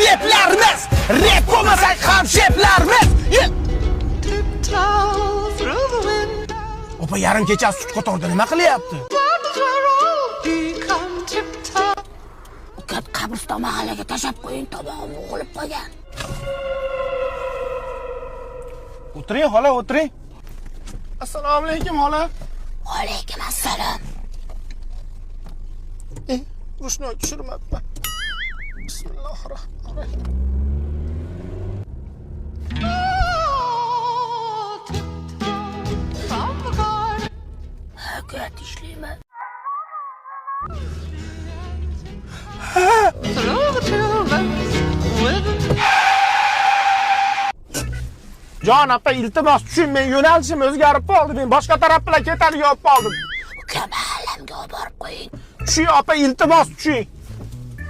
replarimiz. Rep bo'lmasak ham sheplarimiz. Opa yarim kechasi sut qatorda nima qilyapti? Uka, qabriston mahallaga tashlab qo'ying, tomog'im o'g'ilib qolgan. O'tiring xola, o'tiring. Assalomu alaykum xola. Alaykum assalom. Rushnoy tushirmabman. Bismillahirrohmanirrohim. Aka, tishlayman. Jon opa, iltimos tushun, men yo'nalishim o'zgarib qoldi. Men boshqa taraf bilan ketadigan bo'lib qoldim. Uka, mahallamga olib borib qo'ying. Tushing opa, iltimos tushing.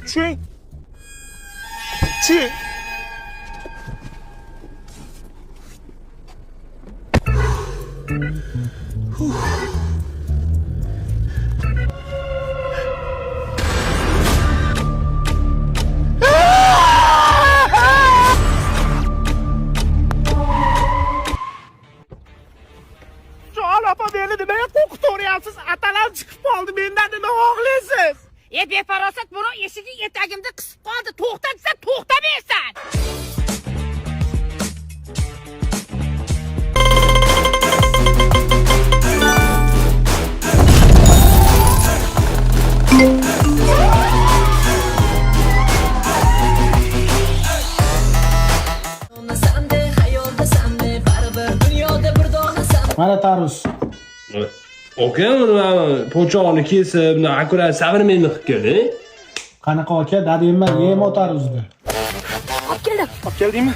Tushing. Tushing. Jon opa, meni nimaga qo'rqitaveryapsiz? Atalam chiqib qoldi, mendan nima xohlaysiz? E, befarosat, birov eshigi etagimda qisib qoldi. To'xta desa to'xtamaysan. Mana tarvuz. Aka, nima po'chog'ini kesib, nima akkurat современный qilib keldi. Qanaqa aka, dadimman yema tarvuzni. Olib keldim. Olib keldingmi?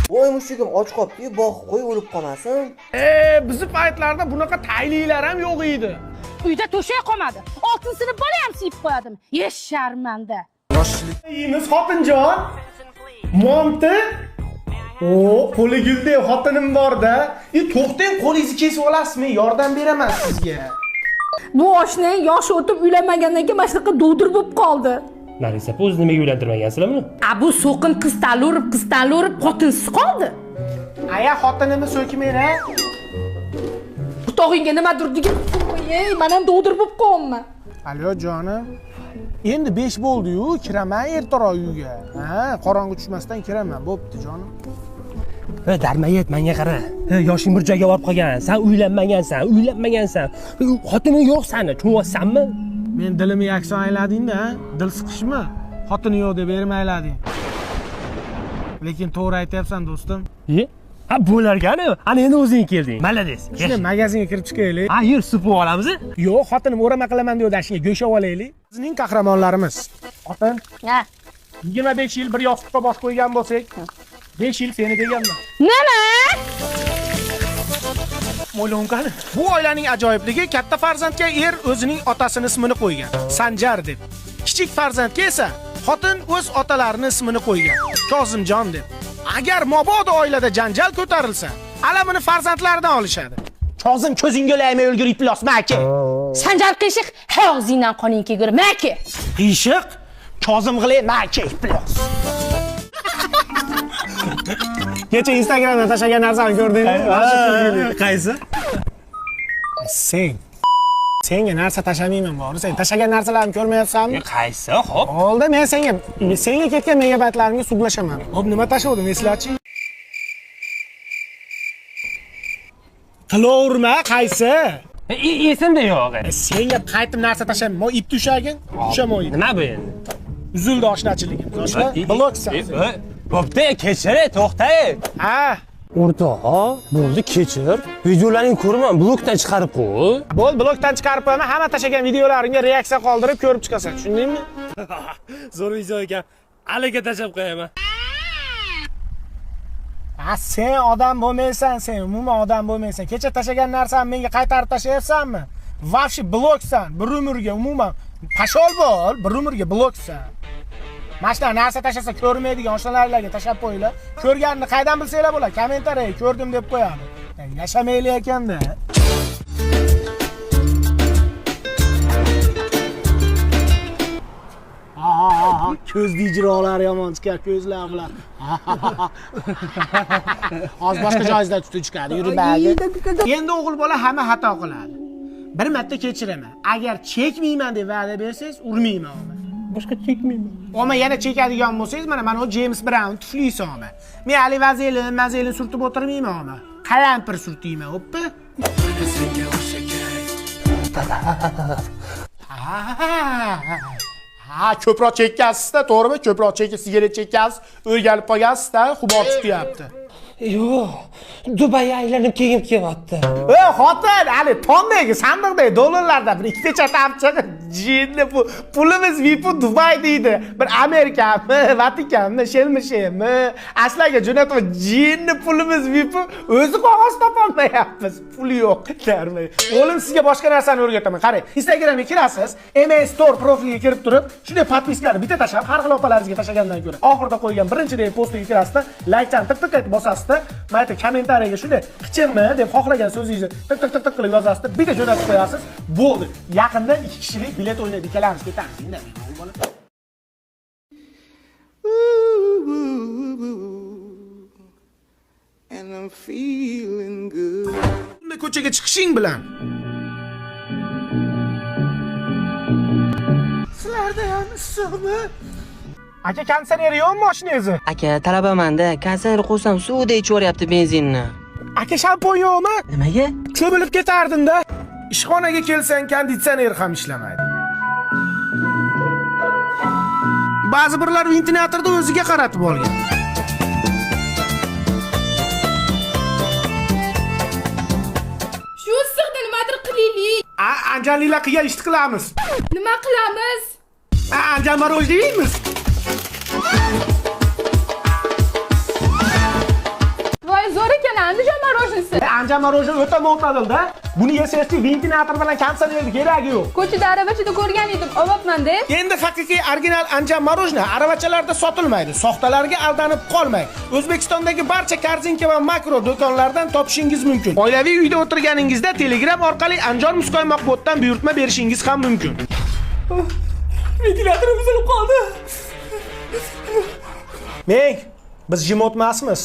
Voy mushugim och qolibdi-yu, boqib qo'y, o'lib qolmasin. Bizni paytlarda bunaqa tayliklar ham yo'q edi. Uyda to'shak qolmadi. Oltin sinf bola ham siyib qo'yadim. Ye sharmanda. Yeymiz xotinjon. Monti. O, qo'li guldek xotinim bor-da. E, to'xtang, qo'lingizni kesib olasiz, men yordam beraman sizga. Bu oshning yoshi o'tib uylanmagandan keyin mana shunaqa dovdir bo'lib qoldi. Nargiz opa, o'zi nimaga uylantirmagansizlar buni? A bu so'qin qiz tanlaverib, qiz tanlaverib xotinsiz qoldi. Aya, xotinimni so'kmang, a? O'rtog'ingga nimadir degin, ey, men ham dovdir bo'lib qolyapman. Alo jonim. Endi 5 bo'ldi-yu, kiraman ertaroq uyga. Ha, qorong'i tushmasdan kiraman. Bo'pti jonim. He, darmayet, menga qara. He, yoshing bir joyga borib qolgan. Sen uylanmagansan, uylanmagansan. Xotining yo'q sani, tushunyapsanmi? Men dilimni yakson aylading-da, ha? Dil siqishmi? Xotini yo'q deb ermaylading. Lekin to'g'ri aytyapsan do'stim. E? Ha, bo'larkan. Ana endi o'zing kelding. Malades. Shunday magazinga kirib chiqaylik. Ha, yur, sup olamiz. Yo'q, xotinim o'rama qilaman deydi, shunga go'sht olaylik. Bizning qahramonlarimiz. Xotin, Ha. 25 yil bir yostiqqa bosh qo'ygan bo'lsak, 5 yil seni deganman. Nima? Mo'ylovkani. Bu oilaning ajoyibligi katta farzandga er o'zining otasini ismini qo'ygan, Sanjar deb. Kichik farzandga esa xotin o'z otalarining ismini qo'ygan, Kozimjon deb. Agar mabodo oilada janjal ko'tarilsa, alamini farzandlaridan olishadi. Kozim ko'zingga laymay o'lgur iflosma aka. Sanjar qiyshiq, ha og'zingdan qoning kelgur, maki. Qiyshiq, Kozim g'ilay maki iflos. Kecha Instagramda tashlagan narsani ko'rdingmi? Qaysi? Sen senga narsa tashlamayman bori. Sen tashlagan narsalarimni ko'rmayapsanmi? Qaysi? Xo'p. Oldi, men senga ketgan megabaytlarimga sudlashaman. Hop, nima tashladim eslachi? Qilaverma, qaysi? Esimda yo'q. Senga qaytib narsa tashlayman. Mo ip tushagin, tushama ip. Nima bu endi? Uzildi oshnachiligimiz. Oshna, bloksan. Bo'pti, kechir, to'xta. Ha, O'rtoq, bo'ldi, kechir. Videolaringni ko'raman, blokdan chiqarib qo'y. bo'l, blokdan chiqarib qo'yaman. Hamma tashlagan videolarimga reaksiya qoldirib ko'rib chiqasan, tushundingmi? Zo'r video ekan. Aliga tashlab qo'yaman. Ha, sen odam bo'lmaysan, sen umuman odam bo'lmaysan. Kecha tashlagan narsani menga qaytarib tashlayapsanmi? Вообще bloksan, bir umrga umuman pashol bo'l, bir umrga bloksan. Mana shunaqa narsa tashlasa ko'rmaydigan oshnalarga tashlab qo'yinglar. Ko'rganini qaydan bilsanglar bo'ladi? Kommentariy ko'rdim deb qo'yadi. Yashamaylik ekanda. Ko'z ijrolari yomon chiqar, ko'zlar bilan. Hozir boshqa joyingizdan tutun chiqadi, yuring bagi. Endi o'g'il bola hamma xato qiladi. Bir marta kechiraman. Agar chekmayman deb va'da bersangiz, urmayman uni. Boshqa chekmayman. Ammo yana chekadigan bo'lsangiz, mana o James Brown tuflisi olma. Men hali vazelin, mazelin surtib o'tirmayman olma. Qalampir surtayman, o'ppa. Ha, ko'proq chekkansiz-da, to'g'rimi? Ko'proq chekib, sigaret chekkansiz, o'rganib qolgansiz-da, xumor tutyapti. Yo'q, Dubayga aylanib kelgim kelyapti. Ey, xotin, hali tondagi sandiqdagi dollarlardan bir ikkita chatam chiqib, jinni bu pulimiz vipu Dubay deydi. Bir Amerikami, Vatikanmi, shelmi-shelmi, aslaga jo'natib jinni pulimiz vipu o'zi qog'oz topolmayapmiz. Pul yo'q. Darmay. O'g'lim, sizga boshqa narsani o'rgataman. Qarang, Instagramga kirasiz, MS Store profiliga kirib turib, shunday podpiskalarni bitta tashlab, har xil opalaringizga tashlagandan ko'ra, oxirida qo'ygan birinchi postiga kirasizda, like'dan tiq tiq etib bosasizda, mana yerda kommentariyaga shunday qichirmi deb xohlagan so'zingizni tiq tiq tiq tiq qilib yozasizda, bitta jo'natib qo'yasiz. Bo'ldi. Yaqinda 2 kishilik bilet o'ynaydi, ikkalamiz ketamiz. Indamay o'g'il bola. And I'm feeling good. Unda ko'chaga chiqishing bilan sizlarda ham issiqmi? Aka, konditsioner yo'qmi mashinangizda? Aka, talabamanda, konditsioner qo'ysam suvdek ichib yuboryapti benzinni. Aka, shampun yo'qmi? Nimaga? Cho'milib ketardim-da. Ishxonaga kelsang konditsioner ham ishlamaydi. Ba'zi birlar ventilyatorni o'ziga qaratib olgan. Shu issiqda nimadir qilaylik. Anjanliklar qilgan ishni qilamiz. Nima qilamiz? Anjan morojniy yeymiz. Voy, zo'r ekan Andijon morojnisi. Anjan morojni o'ta mo'tadilda. Buni yesangizchi ventilyator bilan konditsionerni keragi yo'q. Ko'chada aravachada ko'rgan edim, olyapman-da. Endi haqiqiy original Anjan morojni aravachalarda sotilmaydi. Soxtalarga aldanib qolmang. O'zbekistondagi barcha Korzinka va Makro do'konlaridan topishingiz mumkin. Oilaviy uyda o'tirganingizda Telegram orqali Andijon muzqaymoq botdan buyurtma berishingiz ham mumkin. Ventilyatorim buzilib qoldi. Meng, biz jimotmasmiz.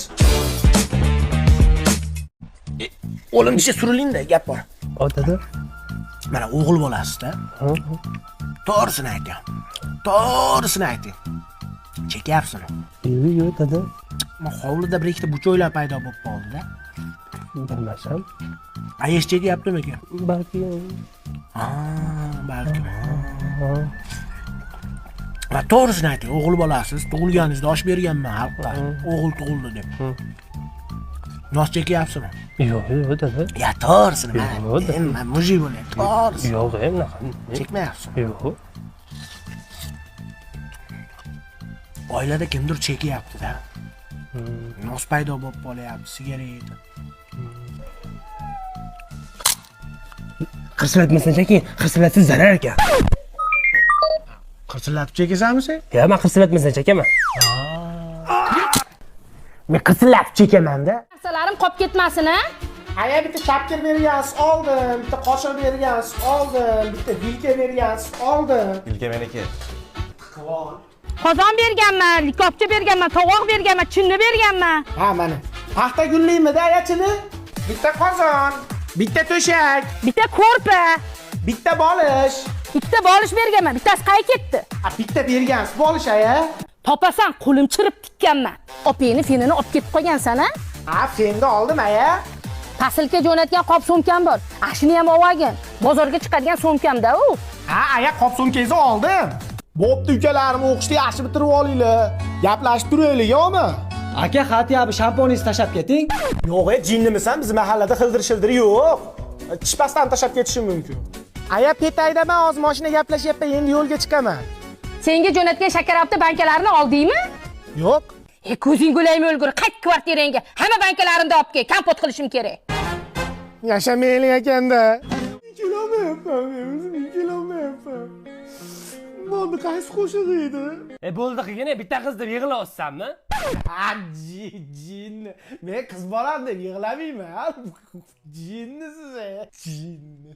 O'lim desa suriling-da, gap bor. Otadi. Mana o'g'il bolasiz-da. To'g'risini ayting. To'g'risini ayting. Chekyapsizmi? Yo'q, yo'q, dada. Mana hovlida bir ikkita buchoylar paydo bo'lib qoldi-da. Bilmasam. Ayesh chekyaptimikan? Balki. Ha, balki. Va to'g'risini ayting, o'g'il bolasiz, tug'ilganingizda osh berganman xalqqa. O'g'il tug'ildi deb. Nos chekyapsizmi? Yo'q, yo'q, dada. Ya to'g'risini, Yo'q, men mujik bo'layapti. To'g'risi. Yo'q, unaqa. Chekmayapsizmi? Yo'q. Oilada kimdir chekyapti-da. Nos paydo bo'lib qolyapti, sigaret. Qirsillatmasan cheking, qirsillatsa zarar ekan. Qirsillatib chekasanmi sen? Yo'q, men qirsillatmasan chekaman. Men qirsillatib chekaman-da. Narsalarim qolib ketmasin, a? Aya bitta chapkir bergansiz oldim, bitta qoshiq bergansiz oldim, bitta vilka bergansiz oldim. Vilka meniki. Qozon berganman, likopcha berganman, tovoq berganman, chinni berganman. Ha, mana. Paxta gullikmi-da ayachini? Bitta qozon, bitta to'shak, bitta ko'rpa, bitta bolish. Ikkita bolish berganman, bittasi qayerga ketdi? Ha, bitta bergansiz bolish aya. Topasan, qo'lim chirib tikkanman. Opangni fenini olib ketib qolgansan, a? Ha, fenni oldim aya. Posilka jo'natgan qop sumkam bor. Ashuni ham olgin. Bozorga chiqadigan sumkamda u. Ha, aya qop sumkangizni oldim. Bo'pti ukalarim, o'qishni yaxshi bitirib olinglar. Gaplashib turaylik, yo'qmi? Aka, xatya bu shamponingizni tashlab keting. Yo'q, jinnimisan, biz mahallada xildir-shildir yo'q. Tishpasdan tashlab ketishim mumkin. Aya petaydaman, hozir mashina gaplashyapman, endi yo'lga chiqaman. Senga jo'natgan shakarabdi bankalarini oldingmi? Yo'q. Ko'zing gulaymi o'lgur, qayt kvartirangga. Hamma bankalarimni olib kel, kompot qilishim kerak. Yashamaylik ekanda. Kelolmayapman, men o'zim kelolmayapman. Bo'ldi, qaysi qo'shiq edi? Bo'ldi qilgin, bitta qiz deb yig'layapsanmi? Ha, jinni. Men qiz bolam deb yig'lamayman. Jinnisiz, jinni.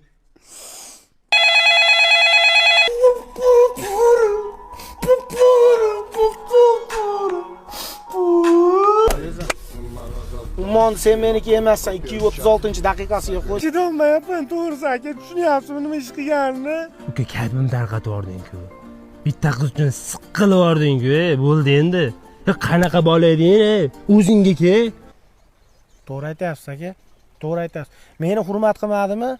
Ro'molni sen meniki emassan. 236-daqiqasiga qo'y. Chidolmayapman, to'g'risi aka, tushunyapsizmi nima ish qilganini? Uka, kalbimni tarqatib yubording-ku. Bitta qiz uchun siqilib yubording-ku, bo'ldi endi. Qanaqa bola eding, o'zingga ke. To'g'ri aytyapsiz aka. To'g'ri aytasiz. Meni hurmat qilmadimi?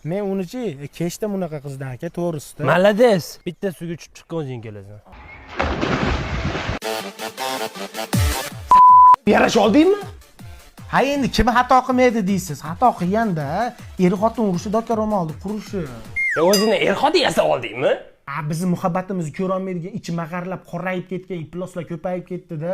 Men unichi kechdim unaqa qizdan aka, to'g'risida. Malades. Bitta suvga tushib chiqqan o'zing kelasan. Yarasha oldingmi? Ha, endi kim xato qilmaydi deysiz? Xato qilganda er xotin urushi, doka ro'molni qurishi. O'zini er xotin yasab oldingmi? Ha, bizni muhabbatimizni ko'ra olmaydigan, ichi mag'arlab, qorayib ketgan ifloslar ko'payib ketdi-da.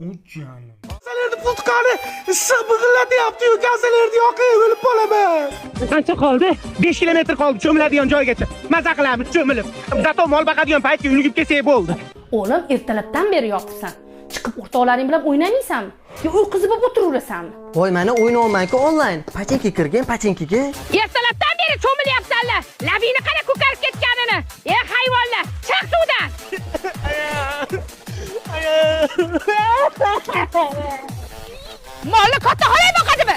Uchanim. Kasalarni pul tiqani issiq big'illatyapti-yu, kasalarni yoqib o'lib qolaman. Qancha qoldi? 5 kilometr qoldi cho'miladigan joygacha. Maza qilamiz cho'milib. Zato mol boqadigan paytga ulgib kelsak bo'ldi. O'g'lim, ertalabdan beri yotibsan. Chiqib o'rtoqlaring bilan o'ynamaysanmi? Yo uy qizi bo'lib o'tiraverasanmi? Voy, mana o'ynayapman-ku onlayn. Pachinka kirgin, pachinkaga. Ertalabdan beri cho'milyapsanlar. Labingni qara ko'karib ketganini. Ey hayvonlar, chiq suvdan. Molni katta xolay boqadimi?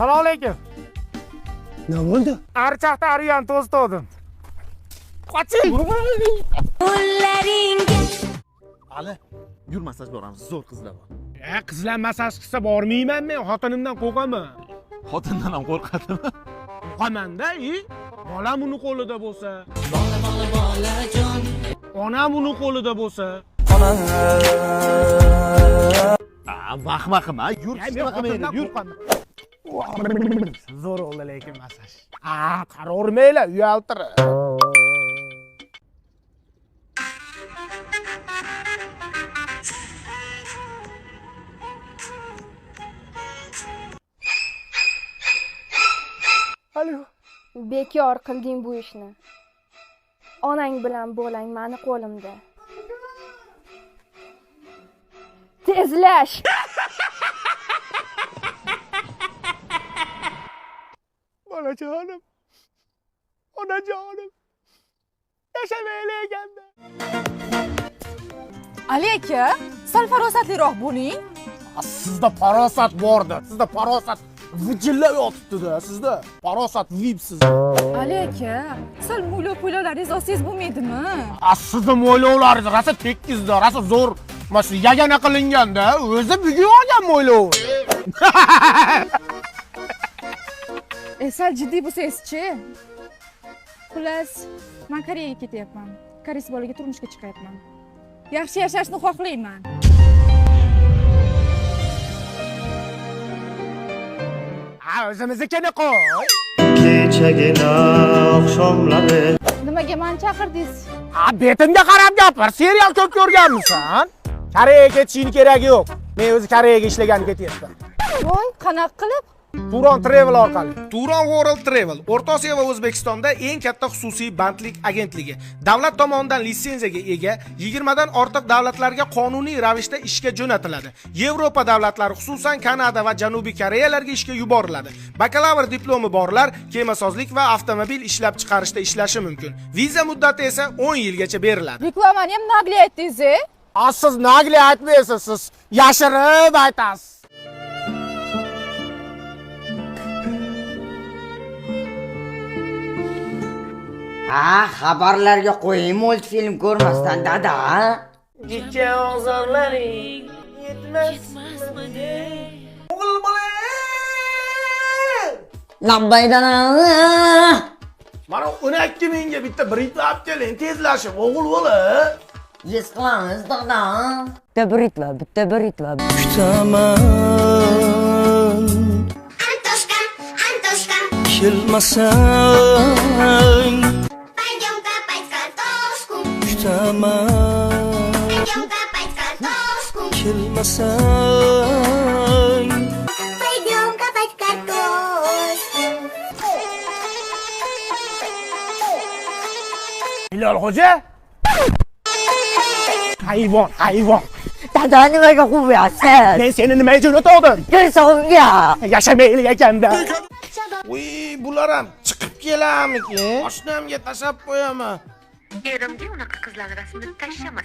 Assalomu alaykum. Nima bo'ldi? Archaqda ariyan to'zitdim. Qoching. Ali, yur massaj boramiz, zo'r qizlar bor. Qizlar massaj qilsa bormayman men, xotinimdan qo'rqaman. Xotindan ham qo'rqadimi? Qo'rqaman-da, bolam uni qo'lida bo'lsa. Bola, bola, bolajon. Onam uni qo'lida bo'lsa. Vahma qilma, yur, nima qilmaydi, yur. Zo'r bo'ldi lekin massaj. Qarormanglar, uyaltirib. Alo. Bekor qilding bu ishni. Onang bilan bolang meni qo'limda. Tezlash. Bolajonim. Onajonim. Yashamaylik ekanda. Ali aka, sal farosatliroq bo'ling. Sizda farosat bordi. Sizda farosat vijillab yotibdi-da, sizda. Farosat vip sizda. Ali aka, sal mo'ylov-po'ylovlaringiz olsangiz bo'lmaydimi? Sizni mo'ylovlaringiz rosa tekizda, rosa zo'r. Mana shu yagona qilinganda, o'zi bugun olgan mo'ylov. Sal jiddiy bo'lsangiz-chi. Xullas, men Koreyaga ketyapman. Koreys bolaga turmushga chiqyapman. Yaxshi yashashni xohlayman. Ha, o'zimiznikini qo'y. Kechagina oqshomlari. Nimaga meni chaqirdingiz? Ha, betimga qarab gapir. Serial ko'p ko'rganmisan? Koreyaga ketishing keragi yo'q. Men o'zi Koreyaga ishlagani ketyapman. Voy, qanaqa qilib? Turon Travel orqali. Turon World Travel O'rta Osiyo va O'zbekistonda eng katta xususiy bandlik agentligi. Davlat tomonidan litsenziyaga ega 20 dan ortiq davlatlarga qonuniy ravishda ishga jo'natiladi. Yevropa davlatlari, xususan Kanada va Janubiy Koreyalarga ishga yuboriladi. Bakalavr diplomi borlar kemasozlik va avtomobil ishlab chiqarishda ishlashi mumkin. Viza muddati esa 10 yilgacha beriladi. Reklamani ham nagli aytdingiz-e? Siz nagli aytmaysiz, siz yashirib aytasiz. Ha, xabarlarga qo'ying, multfilm ko'rmasdan dada. Kecha ozorlaring yetmasmidi? O'g'il bola! Labbay dada. Mana 12 mingga bitta britva olib keling, tezlashib o'g'il bola. Yes qilamiz dada. Bitta britva, bitta britva. Kutaman. Antoshka, Antoshka. Kelmasang. Пойдем копать картошку. Kutaman. Пойдем копать картошку. Kelmasang. Пойдем копать картошку. Hilol xo'ja. Hayvon, hayvon. Dada nimaga quvayapsiz? Men seni nimaga jo'natgandim? Girsonga. Yashamaylik ekanda. Uy, bular ham chiqib kelarmikin? Oshnamga tashlab qo'yaman. Erimga unaqa qizlarni rasmini tashlama,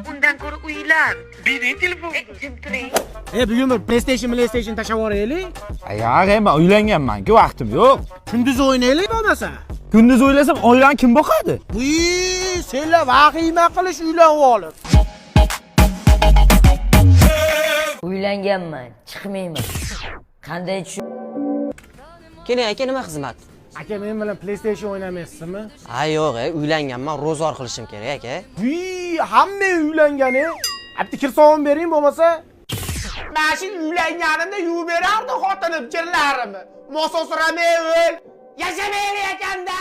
undan ko'ra uylan. Bering telefon. Jim turing. Bugun bir PlayStation tashlab yuboraylik. Yo'q, men uylanganman-ku, vaqtim yo'q. Kunduz o'ynaylik bo'lmasa. Kunduz o'ylasam, oilani kim boqadi? Uy, senlar vahima qilish uylanib olib. Uylanganman, chiqmayman. Qanday Keling aka, nima xizmat? Aka, men bilan PlayStation o'ynamaysizmi? Ha, yo'q, uylanganman, ro'zg'or qilishim kerak aka. Uy, hamma uylangani. Bitta kirsovun bering bo'lmasa. Mana shu uylanganimda yuvib berardi xotinim kirlarimni. Mo'sosiramay o'l. Yashamaylik ekanda.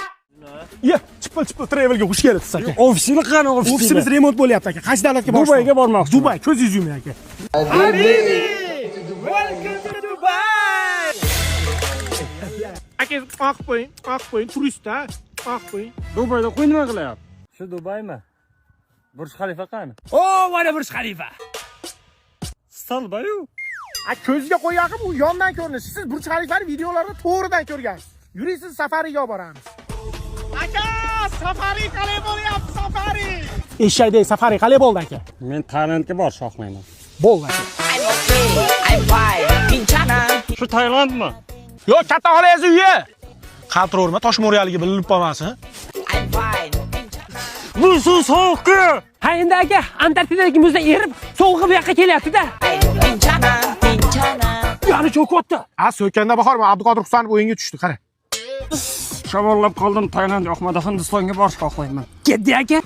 Ya, Chipil Travelga xush kelibsiz aka. Ofisini qani, ofisini? Ofisimiz remont bo'lyapti aka. Qaysi davlatga borishni? Dubayga bormoqchi. Dubay, ko'zingiz yuming aka. Habibi! Welcome to Dubai! Aka, oq qo'ying, oq qo'ying, turistda, oq qo'ying. Dubayda qo'y nima qilyapti? Shu Dubaymi? Burj Xalifa qani? O, mana Burj Xalifa. Stolbayu. A, ko'zga qo'yaqib u yondan ko'rinishi. Siz Burj Xalifani videolarda to'g'ridan ko'rgansiz. Yuring, siz safariga olib boramiz. Aka, safari qalay bo'lyapti, safari. Eshakdek safari qalay bo'ldi aka? Men Tailandga borish xohlayman. Bo'ldi aka. Shu Tailandmi? Yo'q, katta xolangiz uyi. Qaltiraverma, toshmo'riyaligi bilinib qolmasin. Bu suv sovuq-ku. Ha, endi aka, Antarktidadagi muzda erib, sovug'i bu yoqqa kelyapti-da. Ya'ni cho'kyapti. Ha, so'kanda bahor, Abduqodir Husanov o'yinga tushdi, qara. Shamollab qoldim, Tailand yoqmadi, Hindistonga borish xohlayman. Ketdi aka.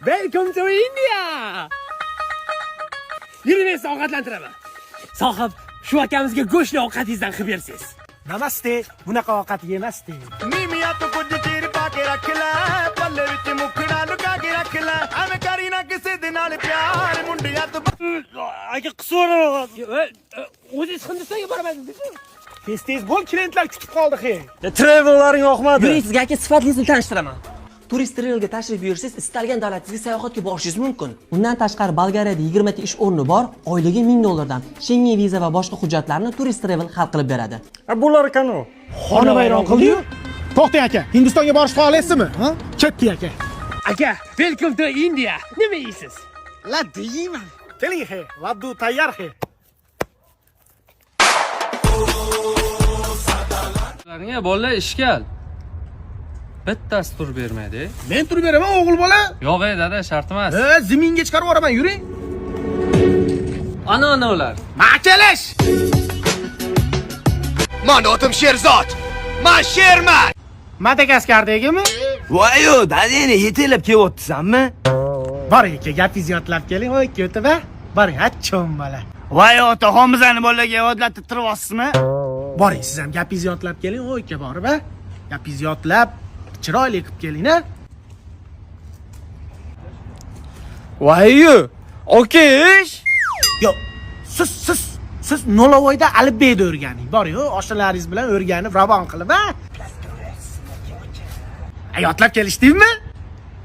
Welcome to India. Yuring, men sizni ovqatlantiraman. Sohib, shu akamizga go'shtli ovqatingizdan qilib bersangiz. Namaste, bunaqa ovqat yemasdi. Aka, qisib O'zingiz Hindistonga boraman dedingiz. Tez-tez bo'l, klientlar kutib qoldi, hey. Travellaring yoqmadi. Yuring, sizga aka sifatlisini tanishtiraman. Turist Travelga tashrif buyursangiz, istalgan davlatingizga sayohatga borishingiz mumkin. Undan tashqari Bolgariyada 20 ta ish o'rni bor, oyligi $1000 dan. Schengen viza va boshqa hujjatlarni Turist Travel hal qilib beradi. Bular ekan-u. Xona vayron qildi-yu. To'xtang aka, Hindistonga borishni xohlaysizmi? Ha? Ketdi aka. Aka, welcome to India. Nima yeysiz? Laddu yeyman. Keling he, laddu tayyor he. Ularga bolalar ishkal. Bittasi tur bermaydi. Men turib beraman, o'g'il bola. Yo'q, ey dada, shart emas. Ha, ziminga chiqarib yuboraman, yuring. Ana ular. Makalash. Mani otim Sherzod. Man sherman. Madagaskardagimi? Voy-yo, dadani yetalab kelyaptisanmi? Boring aka, gapingizni yodlab keling, voy ko'tiba. Boring, ha, cho'mbola. Voy otaxon, bizani bolalarga yodlatib turyapsizmi? Boring, siz ham gapingizni yodlab keling, voy aka, borib, ha. Gapingizni yodlab, chiroyli qilib keling, ha. Voy-yo, okish. Yo'q, siz Nolovoyda alifbeni o'rganing. Boring, oshnalaringiz bilan o'rganib, ravon qilib, ha. Yodlab kelishdingmi?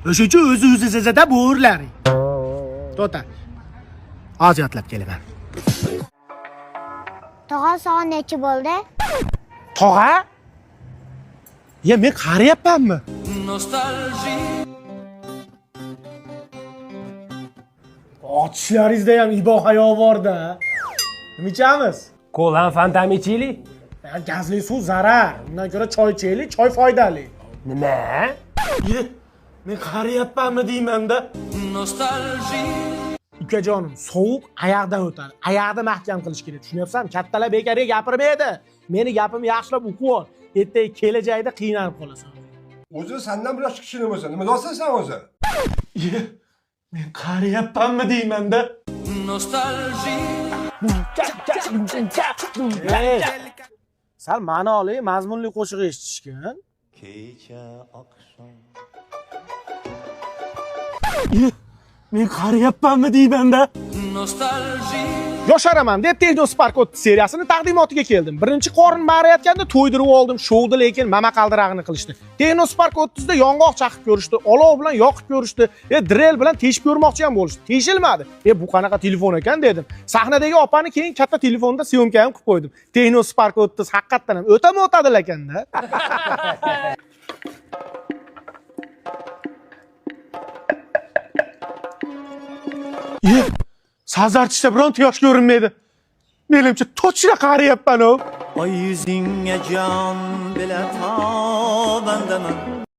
O'sha uchun o'zi-o'zizda bo'rlaring. To'ta. Hozir yodlab kelaman. Tog'a, soat necha bo'ldi? Tog'a? Ya men qarayapmanmi? Otishlaringizda ham ibo hayo bor-da. Nima ichamiz? Kola, Fanta ichaylik. Gazli suv zarar. Undan ko'ra choy ichaylik, choy foydali. Nima? Ye, men qarayapmanmi deyman-da. Ukajonim, sovuq oyoqdan o'tadi. Oyoqni mahkam qilish kerak. Tushunyapsanmi? Kattalar bekorga gapirmaydi. Meni gapimni yaxshilab o'qib ol. Ertaga kelajakda qiynalib qolasan. O'zi sendan bir yosh kichkina bo'lsa, nima deyapsan sen o'zi? Ye, men qarayapmanmi deyman-da. Sal ma'noli, mazmunli qo'shiq eshitishgan. Kecha oqshom Ye, Men qariyapmanmi deyman-da. Yosharaman deb Techno Spark 30 seriyasini taqdimotiga keldim. Birinchi qorin ba'rayotganda to'ydirib oldim, shovdi, lekin mama qaldirag'ini qilishdi. Techno Spark 30 da yong'oq chaqib ko'rishdi, olov bilan yoqib ko'rishdi, drel bilan teshib ko'rmoqchi ham bo'lishdi. Teshilmadi. Bu qanaqa telefon ekan dedim. Sahnadagi opani keyin katta telefonda syomka ham qilib qo'ydim. Techno Spark 30 haqiqatdan ham o'tami o'tadilar ekanda. Sazartishda bironta yosh ko'rinmaydi. Menimcha tochra qariyapman-u. Oy yuzingga jon bila tobandaman.